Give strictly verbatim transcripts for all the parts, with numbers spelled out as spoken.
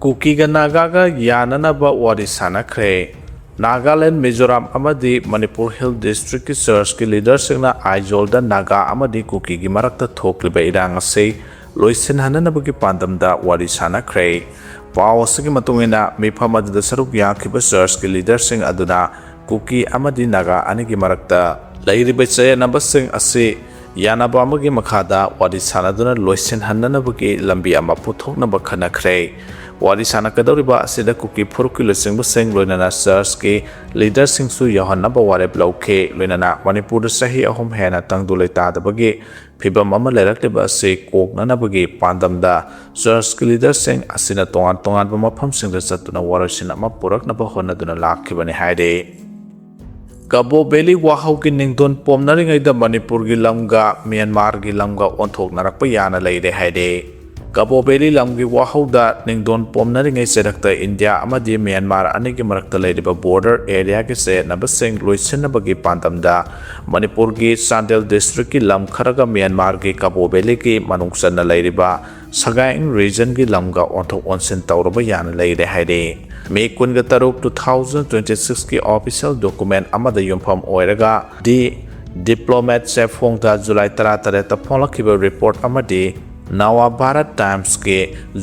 ꯀꯨꯀꯤꯒ ꯅꯥꯒꯥꯒ ꯌꯥꯅꯅꯕ ꯋꯥꯔꯤ ꯁꯥꯟꯅꯈ꯭ꯔꯦ꯫ ꯅꯥꯒꯥꯂꯦꯟ, ꯃꯤꯖꯣꯔꯥꯝ ꯑꯃꯗꯤ ꯃꯅꯤꯄꯨꯔ ꯍꯤꯜ ꯗꯤꯁꯇ꯭ꯔꯤꯛꯀꯤ ꯆꯔꯆꯀꯤ ꯂꯤꯗꯔꯁꯤꯡꯅ ꯑꯥꯏꯖꯣꯜꯗ ꯅꯥꯒꯥ ꯑꯃꯗꯤ ꯀꯨꯀꯤꯒꯤ ꯃꯔꯛꯇ ꯊꯣꯛꯂꯤꯕ ꯏꯔꯥꯡ ꯑꯁꯤ ꯂꯣꯏꯁꯤꯟꯍꯟꯅꯅꯕꯒꯤ ꯄꯥꯟꯗꯝꯗ ꯋꯥꯔꯤ ꯁꯥꯟꯅꯈ꯭ꯔꯦ꯫ ꯄꯥꯎ ꯑꯁꯤꯒꯤ ꯃꯇꯨꯡ ꯏꯟꯅ, ꯃꯤꯐꯝ ꯑꯗꯨꯗ ꯁꯔꯨꯛ ꯌꯥꯈꯤꯕ ꯆꯔꯆꯀꯤ ꯂꯤꯗꯔꯁꯤꯡ ꯑꯗꯨꯅ ꯀꯨꯀꯤ ꯑꯃꯗꯤ ꯅꯥꯒꯥ ꯑꯅꯤꯒꯤ ꯃꯔꯛꯇ ꯂꯩꯔꯤꯕ ꯆꯌꯦꯠꯅꯕꯁꯤꯡ ꯑꯁꯤ ꯌꯥꯅꯕ ꯑꯃꯒꯤ ꯃꯈꯥꯗ ꯋꯥꯔꯤ ꯁꯥꯟꯅꯗꯨꯅ ꯂꯣꯏꯁꯤꯟꯍꯟꯅꯅꯕꯒꯤ ꯂꯝꯕꯤ ꯑꯃ ꯄꯨꯊꯣꯛꯅꯕ ꯈꯟꯅꯈ꯭ꯔꯦ꯫ ꯋꯥꯔꯤ ꯁꯥꯟꯅꯀꯗꯧꯔꯤꯕ ꯑꯁꯤꯗ ꯀꯨꯀꯤ ꯐꯨꯔꯨꯞꯀꯤ ꯂꯨꯆꯤꯡꯕꯁꯤꯡ, ꯂꯣꯏꯅꯅ ꯆꯔꯆꯀꯤ ꯂꯤꯗꯔꯁꯤꯡꯁꯨ ꯌꯥꯎꯍꯟꯅꯕ ꯋꯥꯔꯦꯞ ꯂꯧꯈꯤ꯫ ꯂꯣꯏꯅꯅ ꯃꯅꯤꯄꯨꯔꯗ ꯆꯍꯤ ꯑꯍꯨꯝ ꯍꯦꯟꯅ ꯇꯪꯗꯨ ꯂꯩꯇꯥꯗꯕꯒꯤ ꯐꯤꯕꯝ ꯑꯃ ꯂꯩꯔꯛꯂꯤꯕ ꯑꯁꯤ ꯀꯣꯛꯅꯅꯕꯒꯤ ꯄꯥꯟꯗꯝꯗ ꯆꯔꯆꯀꯤ ꯂꯤꯗꯔꯁꯤꯡ ꯑꯁꯤꯅ ꯇꯣꯉꯥꯟ ꯇꯣꯉꯥꯟꯕ ꯃꯐꯝꯁꯤꯡꯗ ꯆꯠꯇꯨꯅ ꯋꯥꯔꯣꯏꯁꯤꯟ ꯑꯃ ꯄꯨꯔꯛꯅꯕ ꯍꯣꯠꯅꯗꯨꯅ ꯂꯥꯛꯈꯤꯕꯅꯤ ꯍꯥꯏꯔꯤ꯫ ꯀꯕꯣ ꯚꯦꯂꯤ ꯋꯥꯍꯧꯒꯤ ꯅꯤꯡꯗꯣꯟ ꯄꯣꯝꯅꯔꯤꯉꯩꯗ ꯃꯅꯤꯄꯨꯔꯒꯤ ꯂꯝꯒ ꯃ꯭ꯌꯥꯟꯃꯥꯔꯒꯤ ꯂꯝꯒ ꯑꯣꯟꯊꯣꯛꯅꯔꯛꯄ ꯌꯥꯅ ꯂꯩꯔꯦ ꯍꯥꯏꯔꯦ꯫ ꯀꯕꯣ ꯚꯦꯂꯤ ꯂꯝꯒꯤ ꯋꯥꯍꯧꯗ ꯅꯤꯡꯗꯣꯟ ꯄꯣꯝꯅꯔꯤꯉꯩ ꯆꯩꯔꯛꯇ ꯏꯟꯗꯤꯌꯥ ꯑꯃꯗꯤ ꯃ꯭ꯌꯥꯟꯃꯥꯔ ꯑꯅꯤꯒꯤ ꯃꯔꯛꯇ ꯂꯩꯔꯤꯕ ꯕꯣꯔꯗꯔ ꯑꯦꯔꯤꯌꯥꯒꯤ ꯆꯌꯦꯠꯅꯕꯁꯤꯡ ꯂꯣꯏꯁꯤꯟꯅꯕꯒꯤ ꯄꯥꯟꯗꯝꯗ ꯃꯅꯤꯄꯨꯔꯒꯤ ꯆꯥꯟꯗꯦꯜ ꯗꯤꯁꯇ꯭ꯔꯤꯛꯀꯤ ꯂꯝ ꯈꯔꯒ ꯃ꯭ꯌꯥꯟꯃꯥꯔꯒꯤ ꯀꯕꯣ ꯚꯦꯂꯤꯒꯤ ꯃꯅꯨꯡ ꯆꯟꯅ ꯂꯩꯔꯤꯕ ꯁꯒꯥꯏꯪ ꯔꯤꯖꯟꯒꯤ ꯂꯝꯒ ꯑꯣꯟꯊꯣꯛ ꯑꯣꯟꯁꯤꯟ ꯇꯧꯔꯕ ꯌꯥꯅ ꯂꯩꯔꯦ ꯍꯥꯏꯔꯤ꯫ ꯃꯦ ꯀꯨꯟꯒ ꯇꯔꯨꯛ, two thousand twenty sixꯀꯤ official document ꯑꯃꯗ ꯌꯨꯝꯐꯝ ꯑꯣꯏꯔꯒ The Diplomat ꯆꯦꯐꯣꯡꯗ ꯖꯨꯂꯥꯏ ꯇꯔꯥꯇꯔꯦꯠꯇ ꯐꯣꯡꯂꯛꯈꯤꯕ report ꯑꯃꯗꯤ ꯅꯋꯥ ꯚꯥꯔꯠ ꯇꯥꯏꯝꯁꯀꯤ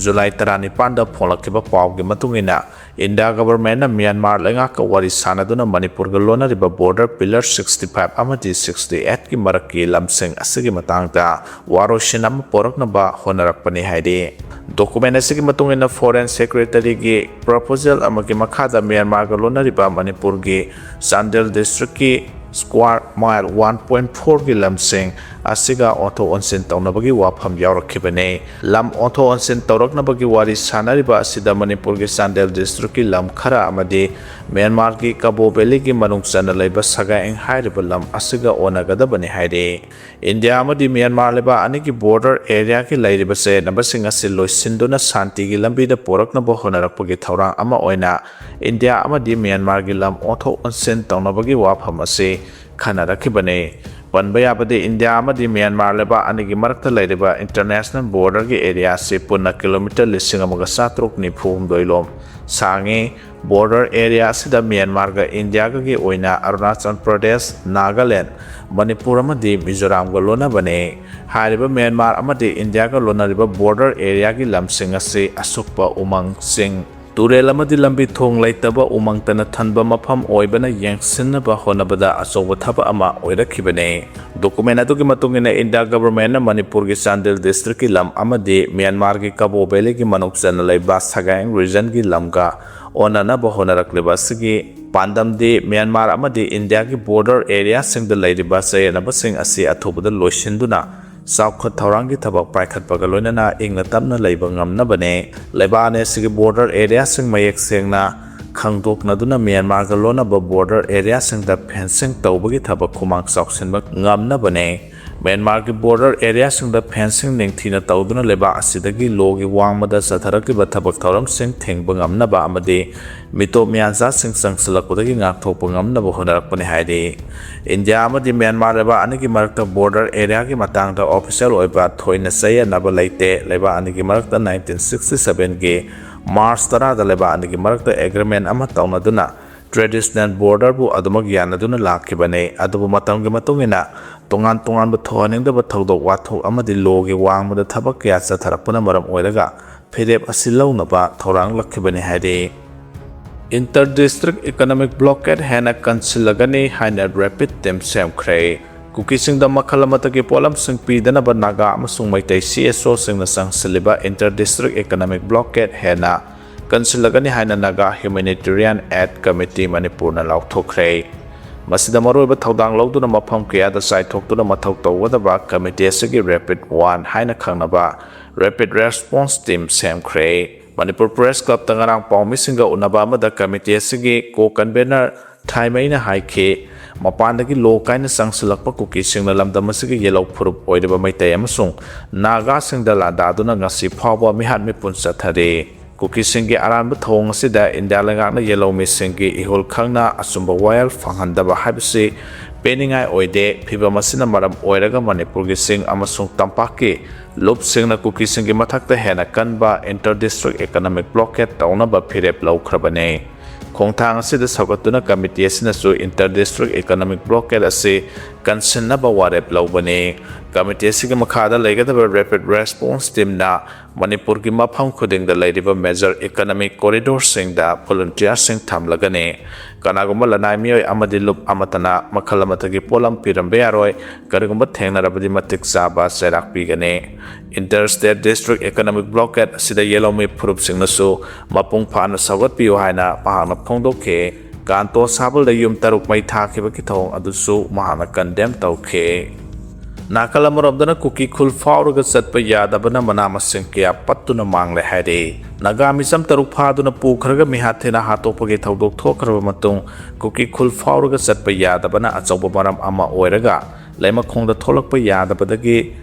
ꯖꯨꯂꯥꯏ ꯇꯔꯥꯅꯤꯄꯥꯟꯗ ꯐꯣꯡꯂꯛꯈꯤꯕ ꯄꯥꯎꯒꯤ ꯃꯇꯨꯡ ꯏꯟꯅ, ꯏꯟꯗꯤꯌꯥ ꯒꯚꯔꯟꯃꯦꯟꯠꯅ ꯃ꯭ꯌꯥꯟꯃꯥꯔ ꯂꯩꯉꯥꯛꯀ ꯋꯥꯔꯤ ꯁꯥꯟꯅꯗꯨꯅ ꯃꯅꯤꯄꯨꯔꯒ ꯂꯣꯟꯅꯔꯤꯕ ꯕꯣꯔꯗꯔ ꯄꯤꯂꯔ sixty five ꯑꯃꯗꯤ sixty eightꯀꯤ ꯃꯔꯛꯀꯤ ꯂꯝꯁꯤꯡ ꯑꯁꯤꯒꯤ ꯃꯇꯥꯡꯗ ꯋꯥꯔꯣꯏꯁꯤꯟ ꯑꯃ ꯄꯣꯔꯛꯅꯕ ꯍꯣꯠꯅꯔꯛꯄꯅꯤ ꯍꯥꯏꯔꯤ꯫ Document ꯑꯁꯤꯒꯤ ꯃꯇꯨꯡ ꯏꯟꯅ, Foreign Secretaryꯒꯤ proposal ꯑꯃꯒꯤ ꯃꯈꯥꯗ ꯃ꯭ꯌꯥꯟꯃꯥꯔꯒ ꯂꯣꯟꯅꯔꯤꯕ ꯃꯅꯤꯄꯨꯔꯒꯤ ꯆꯥꯟꯗꯦꯜ ꯗꯤꯁꯇ꯭ꯔꯤꯛꯀꯤ square mile one point fourꯒꯤ ꯂꯝꯁꯤꯡ ꯑꯁꯤꯒ ꯑꯣꯟꯊꯣꯛ ꯑꯣꯟꯁꯤꯟ ꯇꯧꯅꯕꯒꯤ ꯋꯥꯐꯝ ꯌꯥꯎꯔꯛꯈꯤꯕꯅꯤ꯫ ꯂꯝ ꯑꯣꯟꯊꯣꯛ ꯑꯣꯟꯁꯤꯟ ꯇꯧꯔꯛꯅꯕꯒꯤ ꯋꯥꯔꯤ ꯁꯥꯟꯅꯔꯤꯕ ꯑꯁꯤꯗ ꯃꯅꯤꯄꯨꯔꯒꯤ ꯆꯥꯟꯗꯦꯜ ꯗꯤꯁꯇ꯭ꯔꯤꯛꯀꯤ ꯂꯝ ꯈꯔ ꯑꯃꯗꯤ ꯃ꯭ꯌꯥꯟꯃꯥꯔꯒꯤ ꯀꯕꯣ ꯚꯦꯂꯤꯒꯤ ꯃꯅꯨꯡ ꯆꯟꯅ ꯂꯩꯕ ꯁꯒꯥꯏꯪ ꯍꯥꯏꯔꯤꯕ ꯂꯝ ꯑꯁꯤꯒ ꯑꯣꯟꯅꯒꯗꯕꯅꯤ ꯍꯥꯏꯔꯤ꯫ ꯏꯟꯗꯤꯌꯥ ꯑꯃꯗꯤ ꯃ꯭ꯌꯥꯟꯃꯥꯔ ꯂꯩꯕꯥꯛ ꯑꯅꯤꯒꯤ ꯕꯣꯔꯗꯔ ꯑꯦꯔꯤꯌꯥꯒꯤ ꯂꯩꯔꯤꯕ ꯆꯌꯦꯠꯅꯕꯁꯤꯡ ꯑꯁꯤ ꯂꯣꯏꯁꯤꯟꯗꯨꯅ ꯁꯥꯟꯇꯤꯒꯤ ꯂꯝꯕꯤꯗ ꯄꯨꯔꯛꯅꯕ ꯍꯣꯠꯅꯔꯛꯄꯒꯤ ꯊꯧꯔꯥꯡ ꯑꯃ ꯑꯣꯏꯅ ꯏꯟꯗꯤꯌꯥ ꯑꯃꯗꯤ ꯃ꯭ꯌꯥꯟꯃꯥꯔꯒꯤ ꯂꯝ ꯑꯣꯟꯊꯣꯛ ꯑꯣꯟꯁꯤꯟ ꯇꯧꯅꯕꯒꯤ ꯋꯥꯐꯝ ꯑꯁꯤ ꯈꯟꯅꯔꯛꯈꯤꯕꯅꯤ꯫ ꯄꯟꯕ ꯌꯥꯕꯗꯤ, ꯏꯟꯗꯤꯌꯥ ꯑꯃꯗꯤ ꯃ꯭ꯌꯥꯟꯃꯥꯔ ꯂꯩꯕꯥꯛ ꯑꯅꯤꯒꯤ ꯃꯔꯛꯇ ꯂꯩꯔꯤꯕ ꯏꯟꯇꯔꯅꯦꯁꯅꯦꯜ ꯕꯣꯔꯗꯔꯒꯤ ꯑꯦꯔꯤꯌꯥ ꯑꯁꯤ ꯄꯨꯟꯅ ꯀꯤꯂꯣꯃꯤꯇꯔ ꯂꯤꯁꯤꯡ ꯑꯃꯒ ꯆꯥꯇꯔꯨꯛ ꯅꯤꯐꯨ ꯍꯨꯝꯗꯣꯏ ꯂꯣꯝ ꯁꯥꯡꯉꯤ꯫ ꯕꯣꯔꯗꯔ ꯑꯦꯔꯤꯌꯥ ꯑꯁꯤꯗ ꯃ꯭ꯌꯥꯟꯃꯥꯔꯒ ꯏꯟꯗꯤꯌꯥꯒꯒꯤ ꯑꯣꯏꯅ ꯑꯔꯨꯅꯥꯆꯜ ꯄ꯭ꯔꯗꯦꯁ, ꯅꯥꯒꯥꯂꯦꯟ, ꯃꯅꯤꯄꯨꯔ ꯑꯃꯗꯤ ꯃꯤꯖꯣꯔꯥꯝꯒ ꯂꯣꯟꯅꯕꯅꯤ꯫ ꯍꯥꯏꯔꯤꯕ ꯃ꯭ꯌꯥꯟꯃꯥꯔ ꯑꯃꯗꯤ ꯏꯟꯗꯤꯌꯥꯒ ꯂꯣꯟꯅꯔꯤꯕ ꯕꯣꯔꯗꯔ ꯑꯦꯔꯤꯌꯥꯒꯤ ꯂꯝꯁꯤꯡ ꯑꯁꯤ ꯑꯁꯨꯛꯄ ꯎꯃꯪꯁꯤꯡ, ꯇꯨꯔꯦꯜ ꯑꯃꯗꯤ ꯂꯝꯕꯤ ꯊꯣꯡ ꯂꯩꯇꯕ ꯎꯃꯪꯇꯅ ꯊꯟꯕ ꯃꯐꯝ ꯑꯣꯏꯕꯅ ꯌꯦꯡꯁꯤꯟꯅꯕ ꯍꯣꯠꯅꯕꯗ ꯑꯆꯧꯕ ꯊꯕꯛ ꯑꯃ ꯑꯣꯏꯔꯛꯈꯤꯕꯅꯤ꯫ ꯗꯣꯀꯨꯃꯦꯟ ꯑꯗꯨꯒꯤ ꯃꯇꯨꯡ ꯏꯟꯅ, ꯏꯟꯗꯤꯌꯥ ꯒꯚꯔꯟꯃꯦꯟꯠꯅ ꯃꯅꯤꯄꯨꯔꯒꯤ ꯆꯥꯟꯗꯦꯜ ꯗꯤꯁꯇ꯭ꯔꯤꯛꯀꯤ ꯂꯝ ꯑꯃꯗꯤ ꯃ꯭ꯌꯥꯟꯃꯥꯔꯒꯤ ꯀꯕꯣ ꯚꯦꯂꯤꯒꯤ ꯃꯅꯨꯡ ꯆꯟꯅ ꯂꯩꯕ ꯁꯒꯥꯏꯡ ꯔꯤꯖꯟꯒꯤ ꯂꯝꯒ ꯑꯣꯟꯅꯅꯕ ꯍꯣꯠꯅꯔꯛꯂꯤꯕ ꯑꯁꯤꯒꯤ ꯄꯥꯟꯗꯝꯗꯤ ꯃ꯭ꯌꯥꯟꯃꯥꯔ ꯑꯃꯗꯤ ꯏꯟꯗꯤꯌꯥꯒꯤ ꯕꯣꯔꯗꯔ ꯑꯦꯔꯤꯌꯥꯁꯤꯡꯗ ꯂꯩꯔꯤꯕ ꯆꯌꯦꯠꯅꯕꯁꯤꯡ ꯑꯁꯤ ꯑꯊꯨꯕꯗ ꯂꯣꯏꯁꯤꯟꯗꯨꯅ ꯆꯥꯎꯈꯠ ꯊꯧꯔꯥꯡꯒꯤ ꯊꯕꯛ ꯄꯥꯏꯈꯠꯄꯒ ꯂꯣꯏꯅꯅ ꯏꯪꯅ ꯇꯞꯅ ꯂꯩꯕ ꯉꯝꯅꯕꯅꯤ꯫ ꯂꯩꯕꯥꯛ ꯑꯅꯤ ꯑꯁꯤꯒꯤ ꯕꯣꯔꯗꯔ ꯑꯦꯔꯤꯌꯥꯁꯤꯡ ꯃꯌꯦꯛ ꯁꯦꯡꯅ ꯈꯪꯗꯣꯛꯅꯗꯨꯅ ꯃ꯭ꯌꯥꯟꯃꯥꯔꯒ ꯂꯣꯟꯅꯕ ꯕꯣꯔꯗꯔ ꯑꯦꯔꯤꯌꯥꯁꯤꯡꯗ ꯐꯦꯟꯁꯤꯡ ꯇꯧꯕꯒꯤ ꯊꯕꯛ ꯈꯨꯃꯥꯡ ꯆꯥꯎꯁꯤꯟꯕ ꯉꯝꯅꯕꯅꯤ꯫ ꯃ꯭ꯌꯥꯟꯃꯥꯔꯒꯤ ꯕꯣꯔꯗꯔ ꯑꯦꯔꯤꯌꯥꯁꯤꯡꯗ ꯐꯦꯟꯁꯤꯡ ꯅꯤꯡꯊꯤꯅ ꯇꯧꯗꯨꯅ ꯂꯩꯕꯥꯛ ꯑꯁꯤꯗꯒꯤ ꯂꯣꯒꯤ ꯋꯥꯡꯃꯗ ꯆꯠꯊꯔꯛꯂꯤꯕ ꯊꯕꯛ ꯊꯧꯔꯝꯁꯤꯡ ꯊꯤꯡꯕ ꯉꯝꯅꯕ ꯑꯃꯗꯤ ꯃꯤꯇꯣꯞ ꯃꯤꯌꯥꯟꯆꯥꯁꯤꯡ ꯆꯪꯁꯤꯜꯂꯛꯄꯗꯒꯤ ꯉꯥꯛꯊꯣꯛꯄ ꯉꯝꯅꯕ ꯍꯣꯠꯅꯔꯛꯄꯅꯤ ꯍꯥꯏꯔꯤ꯫ ꯏꯟꯗꯤꯌꯥ ꯑꯃꯗꯤ ꯃ꯭ꯌꯥꯟꯃꯥꯔ ꯂꯩꯕꯥꯛ ꯑꯅꯤꯒꯤ ꯃꯔꯛꯇ ꯕꯣꯔꯗꯔ ꯑꯦꯔꯤꯌꯥꯒꯤ ꯃꯇꯥꯡꯗ ꯑꯣꯐꯤꯁꯤꯌꯦꯜ ꯑꯣꯏꯕ ꯊꯣꯏꯅ ꯆꯌꯦꯠꯅꯕ ꯂꯩꯇꯦ꯫ ꯂꯩꯕꯥꯛ ꯑꯅꯤꯒꯤ ꯃꯔꯛꯇ ꯅꯥꯏꯟꯇꯤꯟ ꯁꯤꯛꯁꯇꯤ ꯁꯚꯦꯟꯒꯤ ꯃꯥꯔꯆ ꯇꯔꯥꯗ ꯂꯩꯕꯥꯛ ꯑꯅꯤꯒꯤ ꯃꯔꯛꯇ ꯑꯦꯒ꯭ꯔꯤꯃꯦꯟ ꯑꯃ ꯇꯧꯅꯗꯨꯅ ꯇ꯭ꯔꯦꯗꯤꯁꯅꯦꯜ ꯕꯣꯔꯗꯔꯕꯨ ꯑꯗꯨꯃꯛ ꯌꯥꯅꯗꯨꯅ ꯂꯥꯛꯈꯤꯕꯅꯤ꯫ ꯑꯗꯨꯕꯨ ꯃꯇꯝꯒꯤ ꯃꯇꯨꯡ ꯏꯟꯅ ꯇꯣꯉꯥꯟ ꯇꯣꯉꯥꯟꯕ ꯊꯧꯍꯟꯅꯤꯡꯗꯕ ꯊꯧꯗꯣꯛ ꯋꯥꯊꯣꯛ ꯑꯃꯗꯤ ꯂꯣꯒꯤ ꯋꯥꯡꯃꯗ ꯊꯕꯛ ꯀꯌꯥ ꯆꯠꯊꯔꯛꯄꯅ ꯃꯔꯝ ꯑꯣꯏꯔꯒ ꯐꯤꯔꯦꯞ ꯑꯁꯤ ꯂꯧꯅꯕ ꯊꯧꯔꯥꯡꯂꯛꯈꯤꯕꯅꯤ ꯍꯥꯏꯔꯤ꯫ ꯏꯟꯇꯔ ꯗꯤꯁꯇ꯭ꯔꯤꯛ ꯏꯀꯣꯅꯣꯃꯤꯛ ꯕ꯭ꯂꯣꯀꯦꯠ ꯍꯦꯟꯅ ꯀꯟꯁꯤꯜꯂꯒꯅꯤ ꯍꯥꯏꯅ ꯔꯦꯄꯤꯗ ꯇꯤꯝ ꯁꯦꯝꯈ꯭ꯔꯦ꯫ ꯀꯨꯀꯤꯁꯤꯡꯗ ꯃꯈꯜ ꯑꯃꯠꯇꯒꯤ ꯄꯣꯠꯂꯝꯁꯤꯡ ꯄꯤꯗꯅꯕ ꯅꯥꯒꯥ ꯑꯃꯁꯨꯡ ꯃꯩꯇꯩ ꯁꯤ ꯑꯦꯁ ꯑꯣꯁꯤꯡꯅ ꯆꯪꯁꯤꯜꯂꯤꯕ ꯏꯟꯇꯔ ꯗꯤꯁꯇ꯭ꯔꯤꯛ ꯏꯀꯣꯅꯣꯃꯤꯛ ꯕ꯭ꯂꯣꯀꯦꯠ ꯍꯦꯟꯅ ꯀꯟꯁꯤꯜꯂꯒꯅꯤ ꯍꯥꯏꯅ ꯅꯥꯒꯥ ꯍ꯭ꯌꯨꯃꯦꯅꯤꯇꯦꯔꯤꯌꯥꯟ ꯑꯦꯗ ꯀꯃꯤꯇꯤ ꯃꯅꯤꯄꯨꯔꯅ ꯂꯥꯎꯊꯣꯛꯈ꯭ꯔꯦ꯫ ꯃꯁꯤꯗ ꯃꯔꯨꯑꯣꯏꯕ ꯊꯧꯗꯥꯡ ꯂꯧꯗꯨꯅ ꯃꯐꯝ ꯀꯌꯥꯗ ꯆꯥꯏꯊꯣꯛꯇꯨꯅ ꯃꯊꯧ ꯇꯧꯒꯗꯕ ꯀꯃꯤꯇꯤ ꯑꯁꯤꯒꯤ ꯔꯦꯄꯤꯗ ꯋꯥꯟ ꯍꯥꯏꯅ ꯈꯪꯅꯕ ꯔꯦꯄꯤꯗ ꯔꯦꯁꯄꯣꯟꯁ ꯇꯤꯝ ꯁꯦꯝꯈ꯭ꯔꯦ꯫ ꯃꯅꯤꯄꯨꯔ ꯄ꯭ꯔꯦꯁ ꯀ꯭ꯂꯕꯇ ꯉꯔꯥꯡ ꯄꯥꯎꯃꯤꯁꯤꯡꯒ ꯎꯅꯕ ꯑꯃꯗ ꯀꯃꯤꯇꯤ ꯑꯁꯤꯒꯤ ꯀꯣ ꯀꯟꯚꯦꯅꯔ ꯊꯥꯏꯃꯩꯅ ꯍꯥꯏꯈꯤ, ꯃꯄꯥꯟꯗꯒꯤ ꯂꯣ ꯀꯥꯏꯅ ꯆꯪꯁꯤꯜꯂꯛꯄ ꯀꯨꯀꯤꯁꯤꯡꯅ ꯂꯝꯗꯝ ꯑꯁꯤꯒꯤ ꯌꯦꯜꯍꯧ ꯐꯨꯔꯨꯞ ꯑꯣꯏꯔꯤꯕ ꯃꯩꯇꯩ ꯑꯃꯁꯨꯡ ꯅꯥꯒꯥꯁꯤꯡꯗ ꯂꯥꯟꯗꯥꯗꯨꯅ ꯉꯁꯤ ꯐꯥꯎꯕ ꯃꯤꯍꯥꯠ ꯃꯤꯄꯨꯟ ꯆꯠꯊꯔꯤ꯫ ꯀꯨꯀꯤꯁꯤꯡꯒꯤ ꯑꯔꯥꯟꯕ ꯊꯧꯑꯣꯡ ꯑꯁꯤꯗ ꯏꯟꯗꯤꯌꯥ ꯂꯩꯉꯥꯛꯅ ꯌꯦꯜꯍꯧ ꯃꯤꯁꯤꯡꯒꯤ ꯏꯍꯨꯜ ꯈꯪꯅ ꯑꯆꯨꯝꯕ ꯋꯥꯌꯦꯜ ꯐꯪꯍꯟꯗꯕ ꯍꯥꯏꯕꯁꯤ ꯄꯦꯟꯅꯤꯡꯉꯥꯏ ꯑꯣꯏꯗꯦ꯫ ꯐꯤꯚꯝ ꯑꯁꯤꯅ ꯃꯔꯝ ꯑꯣꯏꯔꯒ ꯃꯅꯤꯄꯨꯔꯒꯤ ꯆꯤꯡ ꯑꯃꯁꯨꯡ ꯇꯝꯄꯥꯛꯀꯤ ꯂꯨꯞꯁꯤꯡꯅ ꯀꯨꯀꯤꯁꯤꯡꯒꯤ ꯃꯊꯛꯇ ꯍꯦꯟꯅ ꯀꯟꯕ inter district economic blockade ꯇꯧꯅꯕ ꯐꯤꯔꯦꯞ ꯂꯧꯈ꯭ꯔꯕꯅꯤ꯫ ꯈꯣꯡꯊꯥꯡ ꯑꯁꯤꯗ ꯁꯧꯒꯠꯇꯨꯅ ꯀꯃꯤꯇꯤ ꯑꯁꯤꯅꯁꯨ inter district economic blockade ꯑꯁꯤ ꯀꯟꯁꯤꯟꯅꯕ ꯋꯥꯔꯦꯞ ꯂꯧꯕꯅꯤ꯫ ꯀꯃꯤꯇꯤ ꯑꯁꯤꯒꯤ ꯃꯈꯥꯗ ꯂꯩꯒꯗꯕ rapid response teamꯅ ꯃꯅꯤꯄꯨꯔꯒꯤ ꯃꯐꯝ ꯈꯨꯗꯤꯡꯗ ꯂꯩꯔꯤꯕ major economic corridorꯁꯤꯡꯗ volunteerꯁꯤꯡ ꯊꯝꯂꯒꯅꯤ꯫ ꯀꯅꯥꯒꯨꯝꯕ ꯂꯅꯥꯏ ꯃꯤꯑꯣꯏ ꯑꯃꯗꯤ ꯂꯨꯞ ꯑꯃꯠꯇꯅ ꯃꯈꯜ ꯑꯃꯠꯇꯒꯤ ꯄꯣꯠꯂꯝ ꯄꯤꯔꯝꯕ ꯌꯥꯔꯣꯏ꯫ ꯀꯔꯤꯒꯨꯝꯕ ꯊꯦꯡꯅꯔꯕꯗꯤ ꯃꯇꯤꯛ ꯆꯥꯕ ꯆꯩꯔꯥꯛ ꯄꯤꯒꯅꯤ꯫ Inter state district economic blockade ꯑꯁꯤꯗ ꯌꯦꯜꯍꯧꯃꯤ ꯐꯨꯔꯨꯞꯁꯤꯡꯅꯁꯨ ꯃꯄꯨꯡ ꯐꯥꯅ ꯁꯧꯒꯠꯄꯤꯌꯨ ꯍꯥꯏꯅ ꯃꯍꯥꯛꯅ ꯐꯣꯡꯗꯣꯛꯈꯤ꯫ ꯀꯥꯟꯇꯣ ꯁꯥꯕꯜꯗ ꯌꯨꯝ ꯇꯔꯨꯛ ꯃꯩ ꯊꯥꯈꯤꯕꯒꯤ ꯊꯧꯑꯣꯡ ꯑꯗꯨꯁꯨ ꯃꯍꯥꯛꯅ condemn ꯇꯧꯈꯤ꯫ ꯅꯥꯀꯜ ꯑꯃꯔꯣꯝꯗꯅ ꯀꯨꯀꯤ ꯈꯨꯜ ꯐꯥꯎꯔꯒ ꯆꯠꯄ ꯌꯥꯗꯕꯅ ꯃꯅꯥ ꯃꯁꯤꯡ ꯀꯌꯥ ꯄꯠꯇꯨꯅ ꯃꯥꯡꯂꯦ ꯍꯥꯏꯔꯤ꯫ ꯅꯥꯒꯥ ꯃꯤꯆꯝ ꯇꯔꯨꯛ ꯐꯥꯗꯨꯅ ꯄꯨꯈ꯭ꯔꯒ ꯃꯤꯍꯥꯠ ꯊꯤꯅ ꯍꯥꯠꯇꯣꯛꯄꯒꯤ ꯊꯧꯗꯣꯛ ꯊꯣꯛꯈ꯭ꯔꯕ ꯃꯇꯨꯡ, ꯀꯨꯀꯤ ꯈꯨꯜ ꯐꯥꯎꯔꯒ ꯆꯠꯄ ꯌꯥꯗꯕꯅ ꯑꯆꯧꯕ ꯃꯔꯝ ꯑꯃ ꯑꯣꯏꯔꯒ, ꯂꯩꯃꯈꯣꯡꯗ ꯊꯣꯛꯂꯛꯄ ꯌꯥꯗꯕꯗꯒꯤ